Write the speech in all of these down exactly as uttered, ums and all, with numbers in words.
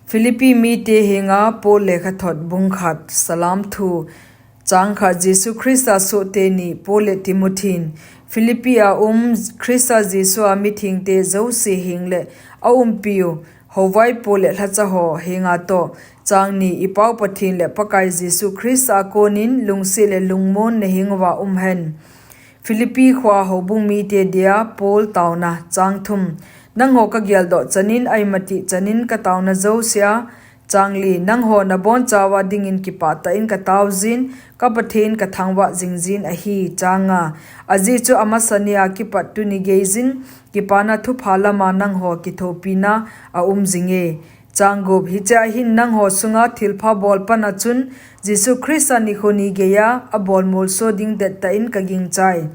Philippi mite henga Paul lekhathot bung khat. Salam thu. Chang khat. Jesu Christa sohte ni. Paul le Timothy in Philippi a um Christa Jesu a mithengte jouse heng le aumpiu houvai Paul le lhacha ho henga toh. Chang ni. I Pau Pathen le Pakai Jesu Christa a konin lungset le lungmon naheng uva um hen. Philippi khoa houbung mite dia Paul tauna. Chang thum. Nangho kageldoh chanin, aimati chanin katauna jousea. Chang li. Nangho nabonchauva dingin kipah tah in katao jin, ka Pathen kathangvah jing jin ahi. Chang nga. Ajeh chu amasa nia kipat tuni geijin, kipana thupha lama nangho kithopina aum jinge. Chang gup. Hichea hin nangho sunga thilpha bol pana chun, Jesu Christa nikho nigeiya abol molso ding dettah in kagingchai.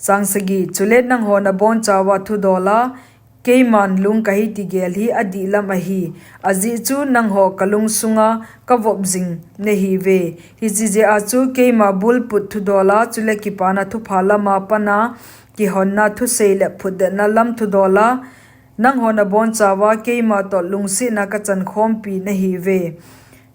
Chang sagi. Chule nangho nabonchauva thudola keiman lung kahi tigel hi adihlam ahi. Ajeh chu nangho kalung sunga kavop jing nahiuve. Hiche jeh a chu keima bulput thudola, chule kipana thupha lama pana kihonna thusei le phutdetna lam thudola, nangho nabonchauva keima toh lungsetna kachankhompi nahiuve.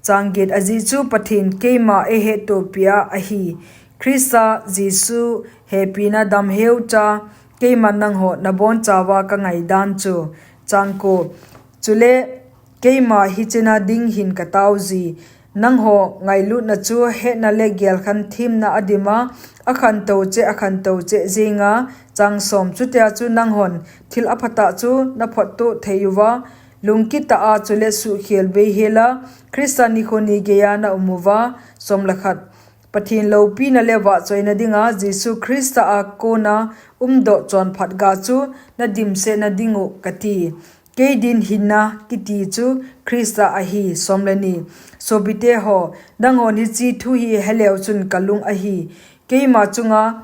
Chang get. Ajeh chu Pathen keima eihettohpia ahi. Christa Jesu hepina damheucha keiman nangho nabonchauva kangaidan chu. Chang ko. Chule keima hichena ding hin kataoji. Nangho ngailutna chu hetna le gelkhan themna adima, akhantou cheh, akhantou cheh jenga. Chang som. Chutia chu nanghon thil aphatah chu naphottoh theiuva, lungkitah a chule suhkhel beihela, Christa nikho nigeiya naumuva. Som le khat. Pathen loupina le vahchoina dinga Jesu Christa a kona umdoh chonphat ga chu nadimsetna dingu kati. Keidin hinna kiti chu Christa ahi. Som le ni. Sopite ho, nanghon hiche thu hi heleu chun kalung ahi. Keima chunga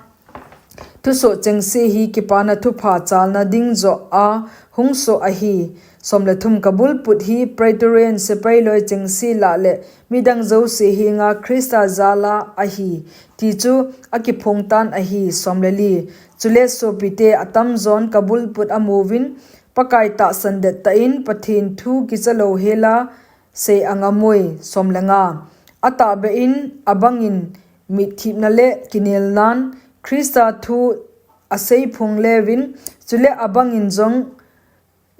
thusoh chengse hi kipana thupha chalna ding joh a hungsoh ahi. Som le thum. Kabulput hi Praetorian sepai loi chengse lah le midang jouse henga Christa jala ahi, ti chu akiphongtan ahi. Som le li. Chule sopite atamjon kabulput amuvin, Pakai tahsan dettah in Pathen thu kicha louhela sei angamui. Som le nga. Atahbeh in abangin mitthipna le kinelnan Christa thu aseiphong leuvin, chule abangin jong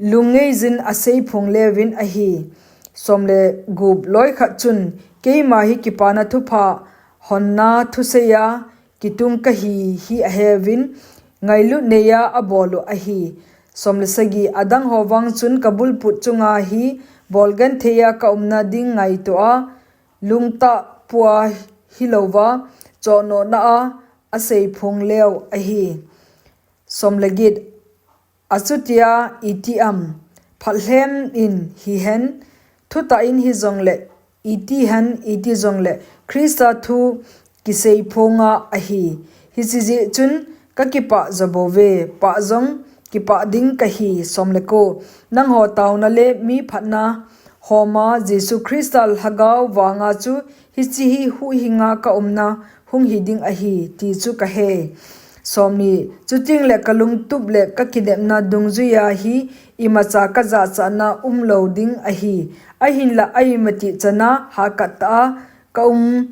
lungngeijin aseiphong leuvin ahi. Som le gup. Loikhat chun, keima hi kipana thupha honna thuseiya kitung kahi hi aheuvin, ngailut neiya abolu ahi. Som le sagi. Adangho vang chun kabulput chunga hi bolgentheiya kaumna ding ngaitoa, lungtah pua hilouva, chohnohna a aseiphong leu ahi. Som le get. Achutia iti am, phatlhem in hihen, thutah in hijongle, iti hen iti jongle, Christa thu kiseiphonga ahi. Hiche jeh chun kakipah jobouve, pah jong kipah ding kahi. Som le ko. Nangho taona le mi phatna homa Jesu Christa lhagao vanga chu hiche hi huhhinga kaumna hung hiding ahi, ti chu kahei. Som ni. Chutengle kalungtup le kakinepna dungjuiya hi imacha kajachatna umlou ding ahi. Ahinla aimati chana hahkattah a kaum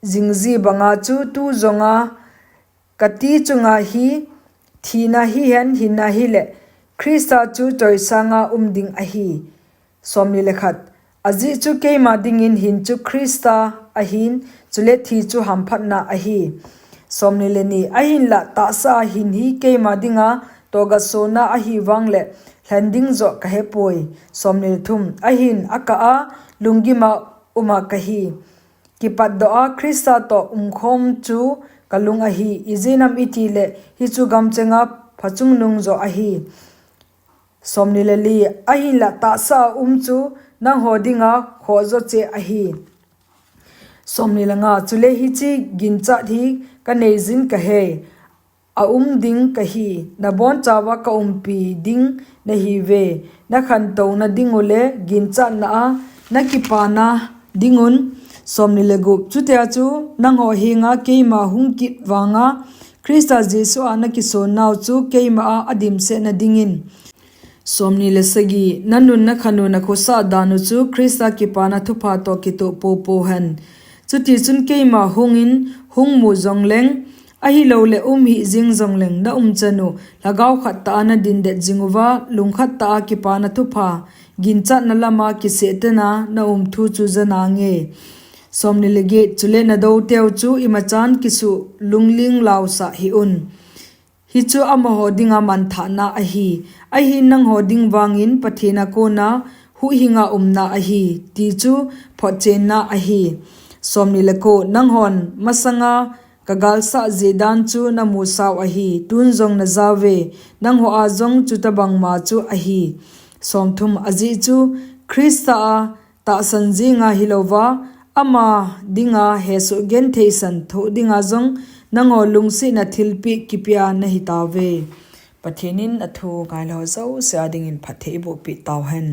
jingji banga chu tujonga kati chunga hi thina hihen hinna hile Christa chu choisanga um ding ahi. Som ni le khat. Ajeh chu keima dingin hin chu Christa ahin, chule thi chu hamphatna ahi. Som ni le ni. Ahinla tahsa a hin hi keima dinga togasona ahivangle lhen ding joh kahepoi. Som ni le thum. Ahin akah a lunggima uma kahi. Kipatdoh a Christa toh umkhom chu kalung ahi. Ijeh inem itile hichu gamchenga phachungnung joh ahi. Som ni le li. Ahinla tahsa a um chu nangho dinga khohjo cheh ahi. Som ni le nga. Chule hiche ginchat hi kaneijin kahei, aum ding kahi, nabonchauva kaumpi ding nahiuve, nakhantouna dingule ginchatna a nakipana dingun. Som ni le gup. Chutia chu nangho henga keima hung kit vanga Christa Jesu a nakisonnau chu keima a adimsetna dingin Somni le sagi, na nun na khanun a khosah dan u chu Krista kipana thupha toh kitoh popo hen. Chuti chun keima hungin hung mu jongleng, ahilou le um hih jing jongleng na umchan u, lhagao khat tah a na dindet jing uva, lungkhat tah a kipana thupha, ginchatna lama kisehtena na um thu chu jana nge. Somni le get, chule na dou teu chu imachan kisuh lungling lausah hih un. Hichu amaho dinga manthahna ahi. Ahin nangho ding vangin Pathen a kona huhhinga umna ahi, ti chu photchenna ahi. Somni le ko, nanghon masanga kagalsah je dan chu na musau ahi, tun jong na jauve, nangho a jong chutabang ma chu ahi. Somthum, ajeh chu Krista a tahsan jinga hilouva, ama dinga hesoh gentheisan thoh dinga jong nangho lungsetna thilpeh kipea na hitauve. Pathen in athu ngailou jouse a dingin phatthei eiboh peh tauhen.